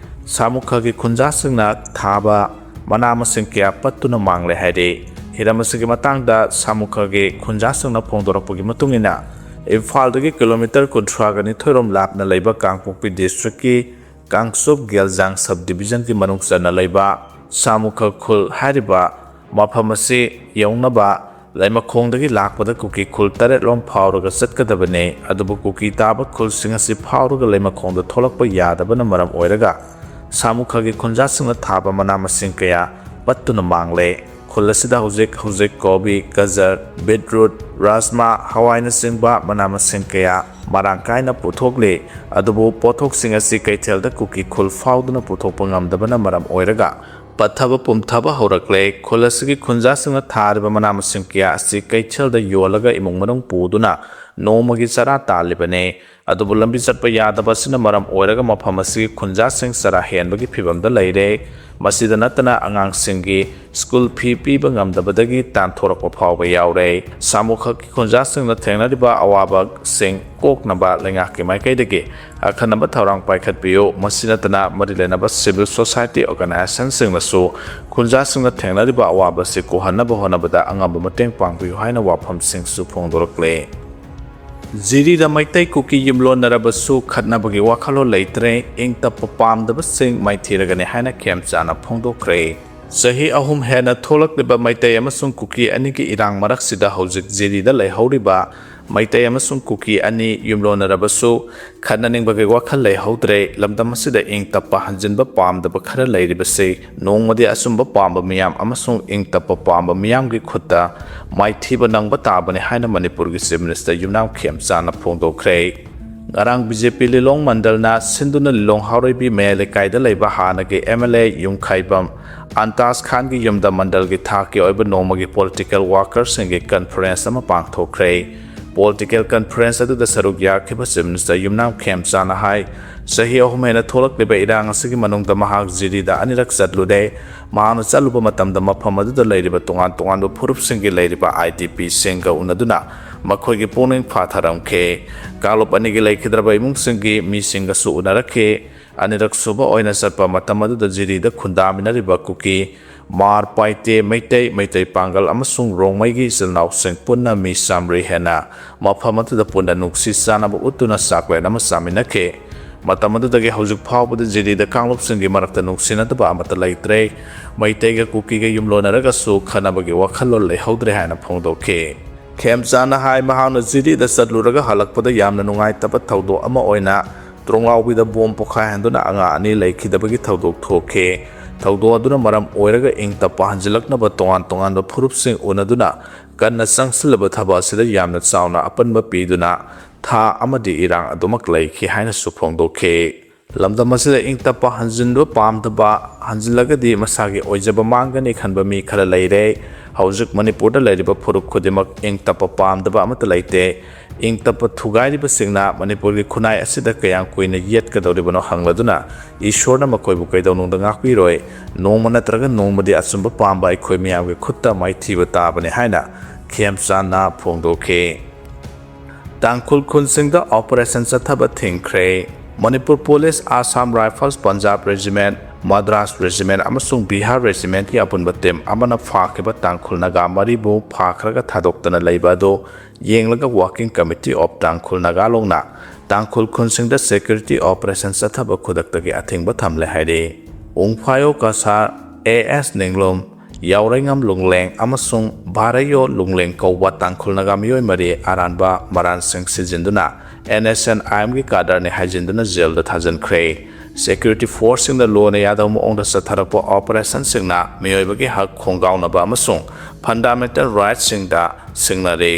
ꯁꯥꯃꯨꯈꯒꯤ ꯈꯨꯟꯖꯥꯁꯤꯡꯅ ꯊꯥꯕ ꯃꯅꯥ ꯃꯁꯤꯡ ꯀꯌꯥ ꯄꯠꯇꯨꯅ ꯃꯥꯡꯂꯦ ꯍꯥꯏꯔꯤ꯫ ꯍꯤꯔꯝ ꯑꯁꯤꯒꯤ ꯃꯇꯥꯡꯗ ꯁꯥꯃꯨꯈꯒꯤ ꯈꯨꯟꯖꯥꯁꯤꯡꯅ ꯐꯣꯡꯗꯣꯔꯛꯄꯒꯤ ꯃꯇꯨꯡ ꯏꯟꯅ, ꯏꯝꯐꯥꯜꯗꯒꯤ ꯀꯤꯂꯣꯃꯤꯇꯔ ꯀꯨꯟꯊ꯭ꯔꯥꯒ ꯅꯤꯊꯣꯏ ꯔꯣꯝ ꯂꯥꯞꯅ ꯂꯩꯕ ꯀꯥꯡꯄꯣꯛꯄꯤ districtꯀꯤ ꯀꯥꯡꯆꯨꯞ ꯒꯦꯜꯖꯥꯡ sub divisionꯒꯤ ꯃꯅꯨꯡ ꯆꯟꯅ ꯂꯩꯕ ꯁꯥꯃꯨꯈ ꯈꯨꯜ ꯍꯥꯏꯔꯤꯕ ꯃꯐꯝ ꯑꯁꯤ ꯌꯧꯅꯕ ꯂꯩꯃꯈꯣꯡꯗꯒꯤ ꯂꯥꯛꯄꯗ ꯀꯨꯀꯤ ꯈꯨꯜ ꯇꯔꯦꯠ ꯂꯣꯝ ꯐꯥꯎꯔꯒ ꯆꯠꯀꯗꯕꯅꯤ꯫ ꯑꯗꯨꯕꯨ ꯀꯨꯀꯤ ꯇꯥꯕ ꯈꯨꯜꯁꯤꯡ ꯑꯁꯤ ꯐꯥꯎꯔꯒ ꯂꯩꯃꯈꯣꯡꯗ ꯊꯣꯛꯂꯛꯄ ꯌꯥꯗꯕꯅ ꯃꯔꯝ ꯑꯣꯏꯔꯒ ꯁꯥꯃꯨꯈꯒꯤ ꯈꯨꯟꯖꯥꯁꯤꯡꯅ ꯊꯥꯕ ꯃꯅꯥ ꯃꯁꯤꯡ ꯀꯌꯥ ꯄꯠꯇꯨꯅ ꯃꯥꯡꯂꯦ꯫ ꯈꯨꯜ ꯑꯁꯤꯗ ꯍꯧꯖꯤꯛ ꯍꯧꯖꯤꯛ ꯀꯣꯕꯤ, ꯒꯖꯔ, beetroot, ꯔꯥꯖꯃꯥ, ꯍꯋꯥꯏꯅꯆꯤꯡꯕ ꯃꯅꯥ ꯃꯁꯤꯡ ꯀꯌꯥ ꯃꯔꯥꯡ ꯀꯥꯏꯅ ꯄꯨꯊꯣꯛꯂꯤ꯫ ꯑꯗꯨꯕꯨ ꯄꯣꯠꯊꯣꯛꯁꯤꯡ ꯑꯁꯤ ꯀꯩꯊꯦꯜꯗ ꯀꯨꯀꯤ ꯈꯨꯜ ꯐꯥꯎꯗꯨꯅ ꯄꯨꯊꯣꯛꯄ ꯉꯝꯗꯕꯅ ꯃꯔꯝ ꯑꯣꯏꯔꯒ ꯄꯠꯊꯕ ꯄꯨꯝꯊꯕ ꯍꯧꯔꯛꯂꯦ꯫ ꯈꯨꯜ ꯑꯁꯤꯒꯤ ꯈꯨꯟꯖꯥꯁꯤꯡꯅ ꯊꯥꯔꯤꯕ ꯃꯅꯥ ꯃꯁꯤꯡ ꯀꯌꯥ ꯑꯁꯤ ꯀꯩꯊꯦꯜꯗ ꯌꯣꯜꯂꯒ ꯏꯃꯨꯡ ꯃꯅꯨꯡ ꯄꯨꯗꯨꯅ ꯅꯣꯡꯃꯒꯤ ꯆꯔꯥ ꯇꯥꯜꯂꯤꯕꯅꯤ꯫ ꯑꯗꯨꯕꯨ ꯂꯝꯕꯤ ꯆꯠꯄ ꯌꯥꯗꯕ ꯑꯁꯤꯅ ꯃꯔꯝ ꯑꯣꯏꯔꯒ ꯃꯐꯝ ꯑꯁꯤꯒꯤ ꯈꯨꯟꯖꯥꯁꯤꯡ ꯆꯔꯥ ꯍꯦꯟꯕꯒꯤ ꯐꯤꯚꯝꯗ ꯂꯩꯔꯦ꯫ ꯃꯁꯤꯗ ꯅꯠꯇꯅ ꯑꯉꯥꯡꯁꯤꯡꯒꯤ school fee ꯄꯤꯕ ꯉꯝꯗꯕꯗꯒꯤ ꯇꯥꯟꯊꯣꯔꯛꯄ ꯐꯥꯎꯕ ꯌꯥꯎꯔꯦ꯫ ꯁꯥꯃꯨꯈꯛꯀꯤ ꯈꯨꯟꯖꯥꯁꯤꯡꯅ ꯊꯦꯡꯅꯔꯤꯕ ꯑꯋꯥꯕꯁꯤꯡ ꯀꯣꯛꯅꯕ ꯂꯩꯉꯥꯛꯀꯤ ꯃꯥꯏꯀꯩꯗꯒꯤ ꯑꯈꯟꯅꯕ ꯊꯧꯔꯥꯡ ꯄꯥꯏꯈꯠꯄꯤꯌꯨ꯫ ꯃꯁꯤ ꯅꯠꯇꯅ ꯃꯔꯤ ꯂꯩꯅꯕ civil society organizationꯁꯤꯡꯅꯁꯨ ꯈꯨꯟꯖꯥꯁꯤꯡꯅ ꯊꯦꯡꯅꯔꯤꯕ ꯑꯋꯥꯕꯁꯤ ꯀꯣꯛꯍꯟꯅꯕ ꯍꯣꯠꯅꯕꯗ ꯑꯉꯝꯕ ꯃꯇꯦꯡ ꯄꯥꯡꯕꯤꯌꯨ ꯍꯥꯏꯅ ꯋꯥꯐꯝꯁꯤꯡꯁꯨ ꯐꯣꯡꯗꯣꯔꯛꯂꯦ꯫ ꯖꯤꯔꯤꯗ ꯃꯩꯇꯩ ꯀꯨꯀꯤ ꯌꯨꯝꯂꯣꯟꯅꯔꯕꯁꯨ ꯈꯠꯅꯕꯒꯤ ꯋꯥꯈꯜꯂꯣꯟ ꯂꯩꯇ꯭ꯔꯦ, ꯏꯪ ꯇꯞꯄ ꯄꯥꯝꯗꯕꯁꯤꯡ ꯃꯥꯏꯊꯤꯔꯒꯅꯤ ꯍꯥꯏꯅ ꯈꯦꯝꯆꯥꯅ ꯐꯣꯡꯗꯣꯛꯈ꯭ꯔꯦ꯫ ꯆꯍꯤ ꯑꯍꯨꯝ ꯍꯦꯟꯅ ꯊꯣꯛꯂꯛꯂꯤꯕ ꯃꯩꯇꯩ ꯑꯃꯁꯨꯡ ꯀꯨꯀꯤ ꯑꯅꯤꯒꯤ ꯏꯔꯥꯡ ꯃꯔꯛꯁꯤꯗ ꯍꯧꯖꯤꯛ ꯖꯤꯔꯤꯗ ꯂꯩꯍꯧꯔꯤꯕ ꯃꯩꯇꯩ ꯑꯃꯁꯨꯡ ꯀꯨꯀꯤ ꯑꯅꯤ ꯌꯨꯝꯂꯣꯟꯅꯔꯕꯁꯨ ꯈꯠꯅꯅꯤꯡꯕꯒꯤ ꯋꯥꯈꯜ ꯂꯩꯍꯧꯗ꯭ꯔꯦ꯫ ꯂꯝꯗꯝ ꯑꯁꯤꯗ ꯏꯪ ꯇꯞꯄ ꯍꯟꯖꯤꯟꯕ ꯄꯥꯝꯗꯕ ꯈꯔ ꯂꯩꯔꯤꯕꯁꯤ ꯅꯣꯡꯃꯗꯤ ꯑꯆꯨꯝꯕ ꯄꯥꯝꯕ ꯃꯤꯌꯥꯝ ꯑꯃꯁꯨꯡ ꯏꯪ ꯇꯞꯄ ꯄꯥꯝꯕ ꯃꯤꯌꯥꯝꯒꯤ ꯈꯨꯠꯇ ꯃꯥꯏꯊꯤꯕ ꯅꯪꯕ ꯇꯥꯕꯅꯤ ꯍꯥꯏꯅ ꯃꯅꯤꯄꯨꯔꯒꯤ Chief Minister ꯌꯨꯝꯅꯥꯝ ꯈꯦꯝꯆꯥꯅ ꯐꯣꯡꯗꯣꯛꯈ꯭ꯔꯦ꯫ ꯉꯔꯥꯡ ꯕꯤ ꯖꯦ ꯄꯤ ꯂꯤꯂꯣꯡ ꯃꯟꯗꯜꯅ ꯁꯤꯟꯗꯨꯅ ꯂꯤꯂꯣꯡ ꯍꯥꯎꯔꯩꯕꯤ ꯃꯌꯥꯏ ꯂꯩꯀꯥꯏꯗ ꯂꯩꯕ ꯍꯥꯟꯅꯒꯤ ꯑꯦꯝ ꯑꯦꯜ ꯑꯦ ꯌꯨꯝꯈꯥꯏꯕꯝ ꯑꯟꯇꯥꯖ ꯈꯥꯟꯒꯤ ꯌꯨꯝꯗ ꯃꯟꯗꯜꯒꯤ ꯊꯥꯛꯀꯤ ꯑꯣꯏꯕ ꯅꯣꯡꯃꯒꯤ political workerꯁꯤꯡꯒꯤ conference ꯑꯃ ꯄꯥꯡꯊꯣꯛꯈ꯭ꯔꯦ꯫ Political conference ꯑꯗꯨꯗ ꯁꯔꯨꯛ ꯌꯥꯈꯤꯕ Chief Minister ꯌꯨꯝꯅꯥꯝ ꯈꯦꯝꯆꯥꯅ ꯍꯥꯏ, ꯆꯍꯤ ꯑꯍꯨꯝ ꯍꯦꯟꯅ ꯊꯣꯛꯂꯛꯂꯤꯕ ꯏꯔꯥꯡ ꯑꯁꯤꯒꯤ ꯃꯅꯨꯡꯗ ꯃꯍꯥꯛ ꯖꯤꯔꯤꯗ ꯑꯅꯤꯔꯛ ꯆꯠꯂꯨꯔꯦ꯫ ꯃꯍꯥꯛꯅ ꯆꯠꯂꯨꯕ ꯃꯇꯝꯗ ꯃꯐꯝ ꯑꯗꯨꯗ ꯂꯩꯔꯤꯕ ꯇꯣꯉꯥꯟ ꯇꯣꯉꯥꯟꯕ ꯐꯨꯔꯨꯞꯁꯤꯡꯒꯤ ꯂꯩꯔꯤꯕ ꯑꯥꯏ ꯗꯤ ꯄꯤꯁꯤꯡꯒ ꯎꯅꯗꯨꯅ ꯃꯈꯣꯏꯒꯤ ꯄꯨꯛꯅꯤꯡ ꯐꯥꯊꯔꯝꯈꯤ꯫ ꯀꯥꯡꯂꯨꯞ ꯑꯅꯤꯒꯤ ꯂꯩꯈꯤꯗ꯭ꯔꯕ ꯏꯃꯨꯡꯁꯤꯡꯒꯤ ꯃꯤꯁꯤꯡꯒꯁꯨ ꯎꯅꯔꯛꯈꯤ꯫ ꯑꯅꯤꯔꯛ ꯁꯨꯕ ꯑꯣꯏꯅ ꯆꯠꯄ ꯃꯇꯝ ꯑꯗꯨꯗ ꯖꯤꯔꯤꯗ ꯈꯨꯟꯗꯥꯃꯤꯟꯅꯔꯤꯕ ꯀꯨꯀꯤ, ꯃꯥꯔ, ꯄꯥꯏꯇꯦ, ꯃꯩꯇꯩ, ꯃꯩꯇꯩ ꯄꯥꯡꯒꯜ ꯑꯃꯁꯨꯡ ꯔꯣꯡꯃꯩꯒꯤ ꯏꯆꯤꯜ ꯏꯅꯥꯎꯁꯤꯡ ꯄꯨꯟꯅ ꯃꯤ ꯆꯥꯃꯔꯤ ꯍꯦꯟꯅ ꯃꯐꯝ ꯑꯗꯨꯗ ꯄꯨꯟꯅ ꯅꯨꯡꯁꯤ ꯆꯥꯟꯅꯕ ꯎꯠꯇꯨꯅ ꯆꯥꯛꯂꯦꯟ ꯑꯃ ꯆꯥꯃꯤꯟꯅꯈꯤ꯫ ꯃꯇꯝ ꯑꯗꯨꯗꯒꯤ ꯍꯧꯖꯤꯛ ꯐꯥꯎꯕꯗ ꯖꯤꯔꯤꯗ ꯀꯥꯡꯂꯨꯞꯁꯤꯡꯒꯤ ꯃꯔꯛꯇ ꯅꯨꯡꯁꯤꯅꯗꯕ ꯑꯃꯠꯇ ꯂꯩꯇ꯭ꯔꯦ꯫ ꯃꯩꯇꯩꯒ ꯀꯨꯀꯤꯒ ꯌꯨꯝꯂꯣꯟꯅꯔꯒꯁꯨ ꯈꯠꯅꯕꯒꯤ ꯋꯥꯈꯜꯂꯣꯟ ꯂꯩꯍꯧꯗ꯭ꯔꯦ ꯍꯥꯏꯅ ꯐꯣꯡꯗꯣꯛꯈꯤ꯫ ꯈꯦꯝꯆꯥꯅ ꯍꯥꯏ, ꯃꯍꯥꯛꯅ ꯖꯤꯔꯤꯗ ꯆꯠꯂꯨꯔꯒ ꯍꯜꯂꯛꯄꯗ ꯌꯥꯝꯅ ꯅꯨꯡꯉꯥꯏꯇꯕ ꯊꯧꯗꯣꯛ ꯑꯃ ꯑꯣꯏꯅ ꯇ꯭ꯔꯣꯡꯂꯥꯎꯕꯤꯗ ꯕꯣꯝ ꯄꯣꯈꯥꯏꯍꯟꯗꯨꯅ ꯑꯉꯥꯡ ꯑꯅꯤ ꯂꯩꯈꯤꯗꯕꯒꯤ ꯊꯧꯗꯣꯛ ꯊꯣꯛꯈꯤ꯫ ꯊꯧꯗꯣꯛ ꯑꯗꯨꯅ ꯃꯔꯝ ꯑꯣꯏꯔꯒ ꯏꯪ ꯇꯞꯄ ꯍꯟꯖꯤꯜꯂꯛꯅꯕ ꯇꯣꯉꯥꯟ ꯇꯣꯉꯥꯟꯕ ꯐꯨꯔꯨꯞꯁꯤꯡ ꯎꯅꯗꯨꯅ ꯀꯟꯅ ꯆꯪꯁꯤꯜꯂꯕ ꯊꯕꯛ ꯑꯁꯤꯗ ꯌꯥꯝꯅ ꯆꯥꯎꯅ ꯑꯄꯟꯕ ꯄꯤꯗꯨꯅ ꯊꯥ ꯑꯃꯗꯤ ꯏꯔꯥꯡ ꯑꯗꯨꯃꯛ ꯂꯩꯈꯤ ꯍꯥꯏꯅꯁꯨ ꯐꯣꯡꯗꯣꯛꯈꯤ꯫ ꯂꯝꯗꯝ ꯑꯁꯤꯗ ꯏꯪ ꯇꯞꯄ ꯍꯟꯖꯤꯟꯕ ꯄꯥꯝꯗꯕ, ꯍꯟꯖꯤꯜꯂꯒꯗꯤ ꯃꯁꯥꯒꯤ ꯑꯣꯏꯖꯕ ꯃꯥꯡꯒꯅꯤ ꯈꯟꯕ ꯃꯤ ꯈꯔ ꯂꯩꯔꯦ꯫ ꯍꯧꯖꯤꯛ ꯃꯅꯤꯄꯨꯔꯗ ꯂꯩꯔꯤꯕ ꯐꯨꯔꯨꯞ ꯈꯨꯗꯤꯡꯃꯛ ꯏꯪ ꯇꯞꯄ ꯄꯥꯝꯗꯕ ꯑꯃꯠꯇ ꯂꯩꯇꯦ꯫ ꯏꯪ ꯇꯞꯄ ꯊꯨꯒꯥꯏꯔꯤꯕꯁꯤꯡꯅ ꯃꯅꯤꯄꯨꯔꯒꯤ ꯈꯨꯟꯅꯥꯏ ꯑꯁꯤꯗ ꯀꯌꯥꯝ ꯀꯨꯏꯅ ꯌꯦꯠꯀꯗꯧꯔꯤꯕꯅꯣ ꯍꯪꯂꯗꯨꯅ ꯏꯁꯣꯔꯅ ꯃꯈꯣꯏꯕꯨ ꯀꯩꯗꯧꯅꯨꯡꯗ ꯉꯥꯛꯄꯤꯔꯣꯏ꯫ ꯅꯣꯡꯃ ꯅꯠꯇ꯭ꯔꯒ ꯅꯣꯡꯃꯗꯤ ꯑꯆꯨꯝꯕ ꯄꯥꯝꯕ ꯑꯩꯈꯣꯏ ꯃꯤꯌꯥꯝꯒꯤ ꯈꯨꯠꯇ ꯃꯥꯏꯊꯤꯕ ꯇꯥꯕꯅꯤ ꯍꯥꯏꯅ ꯈꯦꯝꯆꯥꯟꯅ ꯐꯣꯡꯗꯣꯛꯈꯤ꯫ ꯇꯥꯡꯈꯨꯜ ꯈꯨꯟꯁꯤꯡꯗ operation ꯆꯠꯊꯕ ꯊꯤꯡꯈ꯭ꯔꯦ꯫ Manipur police, Assam Rifles, Punjab Regiment, Madras regiment ꯑꯃꯁꯨꯡ ꯕꯤꯍꯥꯔ ꯔꯦꯖꯤꯃꯦꯟꯒꯤ ꯑꯄꯨꯟꯕ ꯇꯤꯝ ꯑꯃꯅ ꯐꯥꯈꯤꯕ ꯇꯥꯡꯈꯨꯜ ꯅꯥꯒꯥ ꯃꯔꯤꯕꯨ ꯐꯥꯈ꯭ꯔꯒ ꯊꯥꯗꯣꯛꯇꯅ ꯂꯩꯕ ꯑꯗꯨ ꯌꯦꯡꯂꯒ Working Committee of Tangkhul Naga Long ꯅ ꯇꯥꯡꯈꯨꯜ ꯈꯨꯟꯁꯤꯡꯗ security operation ꯆꯠꯊꯕ ꯈꯨꯗꯛꯇꯒꯤ ꯑꯊꯤꯡꯕ ꯊꯝꯂꯦ ꯍꯥꯏꯔꯤ꯫ ꯎꯪꯐꯥꯌꯣ ꯀꯁꯥꯔ, ꯑꯦ ꯑꯦꯁ ꯅꯤꯡꯂꯨꯝ, ꯌꯥꯎꯔꯩꯉꯝ ꯂꯨꯡꯂꯦꯡ ꯑꯃꯁꯨꯡ ꯚꯥꯔꯩꯌꯣ ꯂꯨꯡꯂꯦꯡ ꯀꯧꯕ ꯇꯥꯡꯈꯨꯜ ꯅꯥꯒꯥ ꯃꯤꯑꯣꯏ ꯃꯔꯤ ꯑꯔꯥꯟꯕ ꯃꯔꯥꯟꯁꯤꯡ ꯁꯤꯖꯤꯟꯗꯨꯅ ꯑꯦꯟ ꯑꯦꯁ ꯑꯦꯟ ꯑꯥꯏ ꯑꯦꯝꯒꯤ ꯀꯥꯗꯔꯅꯤ ꯍꯥꯏꯖꯤꯟꯗꯨꯅ ꯖꯦꯜꯗ ꯊꯥꯖꯤꯟꯈ꯭ꯔꯦ꯫ Security force ꯁꯤꯡꯅ ꯂꯣꯅ ꯌꯥꯗꯕ ꯃꯑꯣꯡꯗ ꯆꯠꯊꯔꯛꯄ operation ꯁꯤꯡꯅ ꯃꯤꯑꯣꯏꯕꯒꯤ ꯍꯛ ꯈꯣꯡꯒꯥꯎꯅꯕ ꯑꯃꯁꯨꯡ fundamental rights ꯁꯤꯡꯗ ꯁꯤꯡꯅꯔꯦ꯫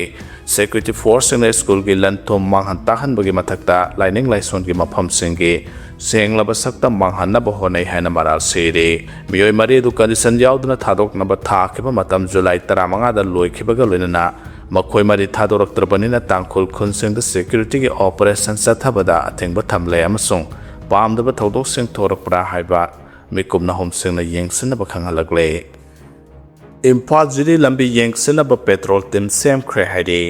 Security force ꯁꯤꯡꯅ ꯁ꯭ꯀꯨꯜꯒꯤ ꯂꯟ ꯊꯨꯝ ꯃꯥꯡꯍꯟ ꯇꯥꯛꯍꯟꯕꯒꯤ ꯃꯊꯛꯇ ꯂꯥꯏꯅꯤꯡ ꯂꯥꯏꯁꯣꯟꯒꯤ ꯃꯐꯝꯁꯤꯡꯒꯤ ꯁꯦꯡꯂꯕ ꯁꯛꯇꯝ ꯃꯥꯡꯍꯟꯅꯕ ꯍꯣꯠꯅꯩ ꯍꯥꯏꯅ ꯃꯔꯥꯜ ꯁꯤꯔꯤ꯫ ꯃꯤꯑꯣꯏ ꯃꯔꯤ ꯑꯗꯨ condition ꯌꯥꯎꯗꯅ ꯊꯥꯗꯣꯛꯅꯕ ꯊꯥꯈꯤꯕ ꯃꯇꯝ ꯖꯨꯂꯥꯏ ꯇꯔꯥꯃꯉꯥꯗ ꯂꯣꯏꯈꯤꯕꯒ ꯂꯣꯏꯅꯅ ꯃꯈꯣꯏ ꯃꯔꯤ ꯊꯥꯗꯣꯔꯛꯇ꯭ꯔꯕꯅꯤꯅ ꯇꯥꯡꯈꯨꯜ ꯈꯨꯟꯁꯤꯡꯗ security ꯒꯤ operation ꯆꯠꯊꯕꯗ ꯑꯊꯤꯡꯕ ꯊꯝꯂꯦ ꯑꯃꯁꯨꯡ ꯄꯥꯝꯗꯕ ꯊꯧꯗꯣꯛꯁꯤꯡ ꯊꯣꯔꯛꯄ꯭ꯔꯥ ꯍꯥꯏꯕ ꯃꯤꯀꯨꯞ ꯅꯥꯍꯨꯝꯁꯤꯡꯅ ꯌꯦꯡꯁꯤꯟꯅꯕ ꯈꯪꯍꯜꯂꯛꯂꯦ꯫ ꯏꯝꯐꯥꯜ ꯖꯤꯔꯤ ꯂꯝꯕꯤ ꯌꯦꯡꯁꯤꯟꯅꯕ patrol team ꯁꯦꯝꯈ꯭ꯔꯦ ꯍꯥꯏꯔꯤ꯫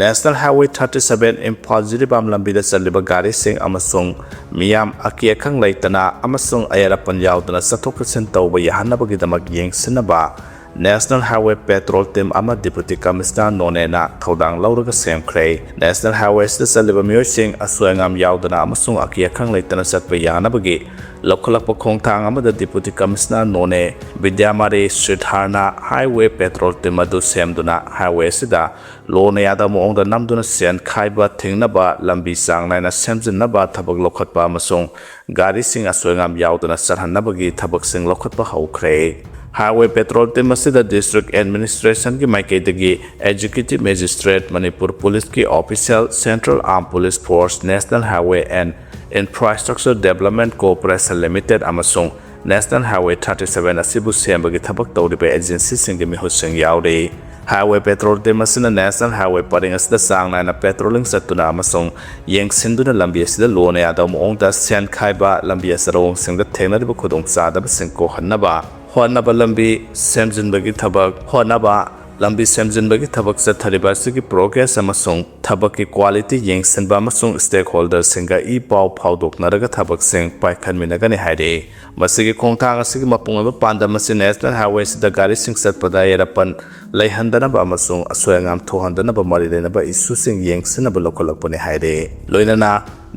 National Highway thirty seven Imphal Jiribam ꯂꯝꯕꯤꯗ ꯆꯠꯂꯤꯕ ꯒꯥꯔꯤꯁꯤꯡ ꯑꯃꯁꯨꯡ ꯃꯤꯌꯥꯝ ꯑꯀꯤ ꯑꯈꯪ ꯂꯩꯇꯅ ꯑꯃꯁꯨꯡ ꯑꯌꯦꯠ ꯑꯄꯟ ꯌꯥꯎꯗꯅ ꯆꯠꯊꯣꯛ ꯆꯠꯁꯤꯟ ꯇꯧꯕ ꯌꯥꯍꯟꯅꯕꯒꯤꯗꯃꯛ ꯌꯦꯡꯁꯤꯟꯅꯕ National Highway patrol team ꯑꯃ Deputy Commissioner ꯅꯣꯅꯦꯅ ꯊꯧꯗꯥꯡ ꯂꯧꯔꯒ ꯁꯦꯝꯈ꯭ꯔꯦ꯫ National Highway ꯑꯁꯤꯗ ꯆꯠꯂꯤꯕ ꯃꯤꯑꯣꯏꯁꯤꯡ ꯑꯁꯣꯏ ꯑꯉꯥꯝ ꯌꯥꯎꯗꯅ ꯑꯃꯁꯨꯡ ꯑꯀꯤ ꯑꯈꯪ ꯂꯩꯇꯅ ꯆꯠꯄ ꯌꯥꯅꯕꯒꯤ ꯂꯧꯈꯠꯂꯛꯄ ꯈꯣꯡꯊꯥꯡ ꯑꯃꯗ Deputy Commissioner ꯅꯣꯅꯦ ꯕꯤꯗ꯭ꯌꯥꯃꯥꯔꯤ ꯁ꯭ꯔꯤꯙꯥꯔꯅ highway patrol team ꯑꯗꯨ ꯁꯦꯝꯗꯨꯅ highway ꯑꯁꯤꯗ ꯂꯣꯅ ꯌꯥꯗꯕ ꯃꯑꯣꯡꯗ ꯅꯝꯗꯨꯅ ꯁꯦꯟ ꯈꯥꯏꯕ ꯊꯤꯡꯅꯕ ꯂꯝꯕꯤ ꯆꯥꯡ ꯅꯥꯏꯅ ꯁꯦꯝꯖꯤꯟꯅꯕ ꯊꯕꯛ ꯂꯧꯈꯠꯄ ꯑꯃꯁꯨꯡ ꯒꯥꯔꯤꯁꯤꯡ ꯑꯁꯣꯏ ꯑꯉꯥꯝ ꯌꯥꯎꯗꯅ ꯆꯠꯍꯟꯅꯕꯒꯤ ꯊꯕꯛꯁꯤꯡ ꯂꯧꯈꯠꯄ ꯍꯧꯈ꯭ꯔꯦ꯫ Highway patrol team ꯑꯁꯤꯗ District Administration ꯒꯤ ꯃꯥꯏꯀꯩꯗꯒꯤ Executive Magistrate, ꯃꯅꯤꯄꯨꯔ ꯄꯨꯂꯤꯁꯀꯤ official, Central Armed Police Force, National Highway and Infrastructure Development Corporation Limited ꯑꯃꯁꯨꯡ National Highway thirty seven ꯑꯁꯤꯕꯨ ꯁꯦꯝꯕꯒꯤ ꯊꯕꯛ ꯇꯧꯔꯤꯕ agency ꯁꯤꯡꯒꯤ ꯃꯤꯍꯨꯠꯁꯤꯡ ꯌꯥꯎꯔꯤ꯫ Highway patrol team ꯑꯁꯤꯅ National Highway ꯄꯔꯤꯡ ꯑꯁꯤꯗ ꯆꯥꯡ ꯅꯥꯏꯅ patrolling ꯆꯠꯇꯨꯅ ꯑꯃꯁꯨꯡ ꯌꯦꯡꯁꯤꯟꯗꯨꯅ ꯂꯝꯕꯤ ꯑꯁꯤꯗ ꯂꯣꯅ ꯌꯥꯗꯕ ꯃꯑꯣꯡꯗ ꯁꯦꯟ ꯈꯥꯏꯕ, ꯂꯝꯕꯤ ꯑꯆꯔꯣꯡꯁꯤꯡꯗ ꯊꯦꯡꯅꯔꯤꯕ ꯈꯨꯗꯣꯡꯆꯥꯗꯕꯁꯤꯡ ꯀꯣꯛꯍꯟꯅꯕ ꯍꯣꯠꯅꯕ, ꯂꯝꯕꯤ ꯁꯦꯝꯖꯤꯟꯕꯒꯤ ꯊꯕꯛ ꯍꯣꯠꯅꯕ, ꯂꯝꯕꯤ ꯁꯦꯝꯖꯤꯟꯕꯒꯤ ꯊꯕꯛ ꯆꯠꯊꯔꯤꯕ ꯑꯁꯤꯒꯤ progress ꯑꯃꯁꯨꯡ ꯊꯕꯛꯀꯤ quality ꯌꯦꯡꯁꯤꯟꯕ ꯑꯃꯁꯨꯡ stakeholderꯁꯤꯡꯒ ꯏ ꯄꯥꯎ ꯐꯥꯎꯗꯣꯛꯅꯔꯒ ꯊꯕꯛꯁꯤꯡ ꯄꯥꯏꯈꯠꯃꯤꯟꯅꯒꯅꯤ ꯍꯥꯏꯔꯤ꯫ ꯃꯁꯤꯒꯤ ꯈꯣꯡꯊꯥꯡ ꯑꯁꯤꯒꯤ ꯃꯄꯨꯡ ꯑꯣꯏꯕ ꯄꯥꯟꯗꯝ ꯑꯁꯤ National Highwayꯁꯤꯗ ꯒꯥꯔꯤꯁꯤꯡ ꯆꯠꯄꯗ ꯌꯦꯔꯞꯄꯟ ꯂꯩꯍꯟꯗꯅꯕ ꯑꯃꯁꯨꯡ ꯑꯁꯣꯏ ꯑꯉꯥꯝ ꯊꯣꯛꯍꯟꯗꯅꯕ ꯃꯔꯤ ꯂꯩꯅꯕ issueꯁꯤꯡ ꯌꯦꯡꯁꯤꯟꯅꯕ ꯂꯧꯈꯠꯂꯛꯄꯅꯤ ꯍꯥꯏꯔꯤ꯫ ꯂꯣꯏꯅꯅ